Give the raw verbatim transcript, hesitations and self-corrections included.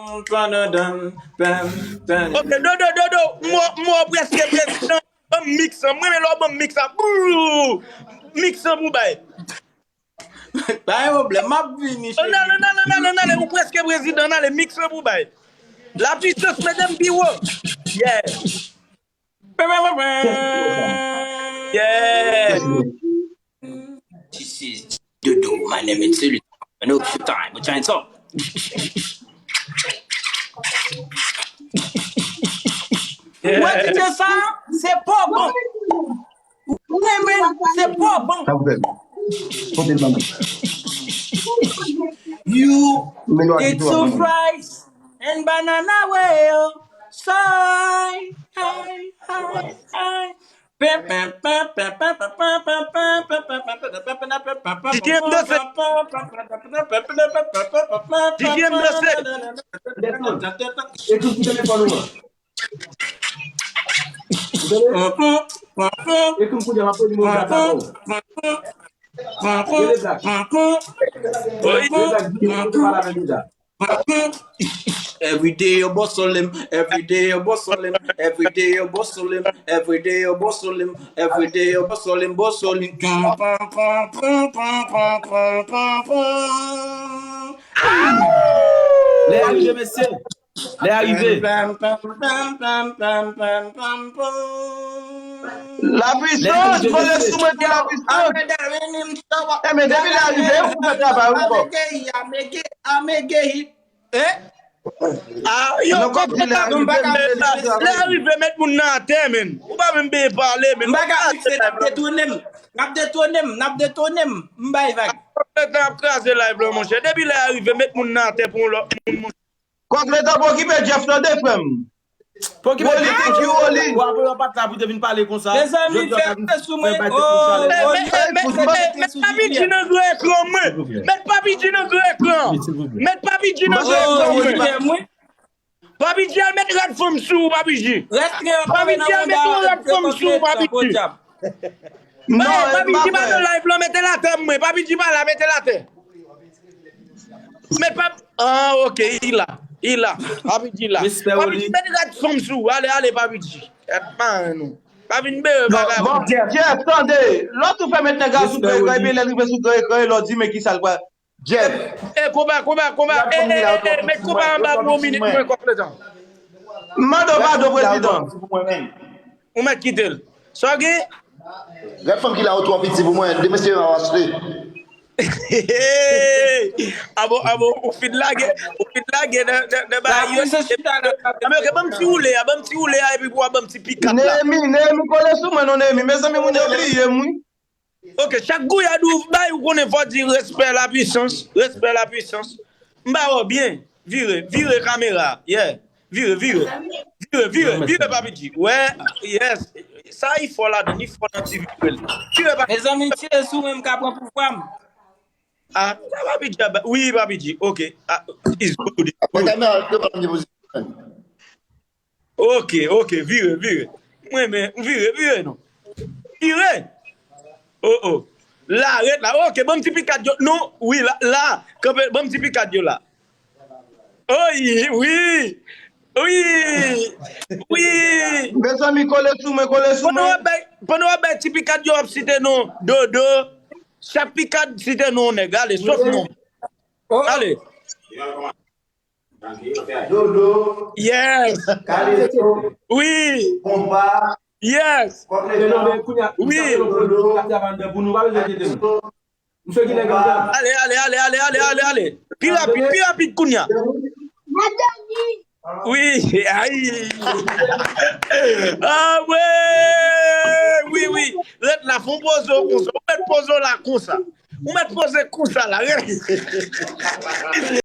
Ok, Dodo, Dodo, m wè, m wè w prèske prezidan. Ban m mix lan. M renmen lè w ban m mix la. Brrr. Mix lan pou bay. Pa gen pwoblèm, m ap vini, cheri. Ann ale, ann ale, ann ale, ann ale, ou prèske prezidan, ann ale, mix lan pou bay. La puissance, mete m pi wo. Yeah. Yeah. This is Dodo, my name is Sulu. I know a few time, but I saw. Wè DJ sa, se pa bon. Wi, men se pa bon. Sa pou fè. Pote l ban mwen. You eat some rice and banana well. Soy, hi, hi, hi. DJ m danse. DJ m danse. Ekri sou telefòn ou an. Ou tande? Ekri m kounye a, m ap pran nimewo gad la ba ou. Rele Black. Rele Black, di m pou pale avèk Black. Every day yo bosole m, every day yo bosole m, every day yo bosole m, every day yo bosole m, every day yo bosole m, bosole m. Lè a rive, mesye. Lè a rive. La puissance, kole sou mwen pou la puissance. E men depi lè a rive, ou fè travay ou kò. Amege, amege, amege. Eh? Ah, yo, non, kòm di lè a rive, lè a rive, met moun nan atè, men. Ou pa menm bezwen pale, men. M pa ka fikse, n ap detounen m. N ap detounen m, n ap detounen m. M bay vag. Kòm letan ap kraze live la, monchè. Depi lè a rive, met moun nan atè pou yon lòt moun, monchè. Kòk letan pou okipe Jeff tande frè m. Pou okipe Jeff, monchè. Ou apre w pa t la pou te vin pale konsa. Mezanmi, fè sou mwen. Oh, oh, mèt, mèt, mèt, mèt Papi G nan gran ekran mwen. Mèt Papi G nan gran ekran. Mèt Papi G nan gran ekran mwen. Papi G al met rad fanm sou ou, Papi G. Papi G al met yon rad fanm sou ou, Papi G. Non, Papi G pa nan live lan, mete l atè mwen. Papi G pa la, mete l atè. Met Papi, ah, ok, li la, li la. Papi G la. Papi G met rad fanm sou ou. Ale, ale, Papi G. Gad pa nou. Pa vin bere bagay. Bon, Jeff, tande. Lòt ou fè met nèg la sou gran ekran, epi lè l rive sou gran ekran, e lè w di, men kisa l pral. Jeff. E konba, konba, konba. E, e, e, met konba anba pou yon minit mwen, kòk letan. M mande w padon, prezidan. Ou mèt kite l. Sa w gen? Rad fanm ki la yo twò piti pou mwen. De mesye yo a achte. Abo, abo, ou fin lage, ou fin lage nan, nan, nan bagay yo. Ame, ok, ban m ti woule a, ban m ti woule a, epi pou w ban m ti pikat la. Neyemi, Neyemi kole sou mwen non, Neyemi. Mezanmi, moun yo bliye m, wi. Ok, chak gouyad ou bay, ou konnen fò di respè la puissance, respè la puissance. M ba w byen. Vire, vire kamera. Yeah. Vire, vire. Vire, vire, vire, Papi G. Wè, yes. Sa li fò ladan, li fò nan ti vire l. Vire, Papi G. Mezanmi, tire sou mwen, m ka pran pouvwa m. Ah, sa Papi G ap ba-, wi, Papi G. Ok. Ah, it's good, it's good. Ok, ok, vire, vire. Mwen, men, vire, vire, non. Vire. Oh, oh. La, ret la. Ok, ban m ti pikat yo. Non, wi, la, la. Kanpe, ban m ti pikat yo la. Oy, wi. Wi. Wi. Mezanmi, kole sou mwen, kole sou mwen. Pandan w ap bay, pandan w ap bay ti pikat yo, w ap site non. Dodo. Chak pikat, site non nèg. Ale, sòt non. Ale. Dodo. Yes. Kalezo. Wi. Konpa. Yes. Wi. Dodo. Ale, ale, ale, ale, ale, ale, ale. Pi rapid, pi rapid kounye a. Wi, ay. Ah, wi. Wi, wi. Ret la, fè yon poze w konsa. Ou mèt poze w la konsa. Ou mèt poze konsa la. Ret.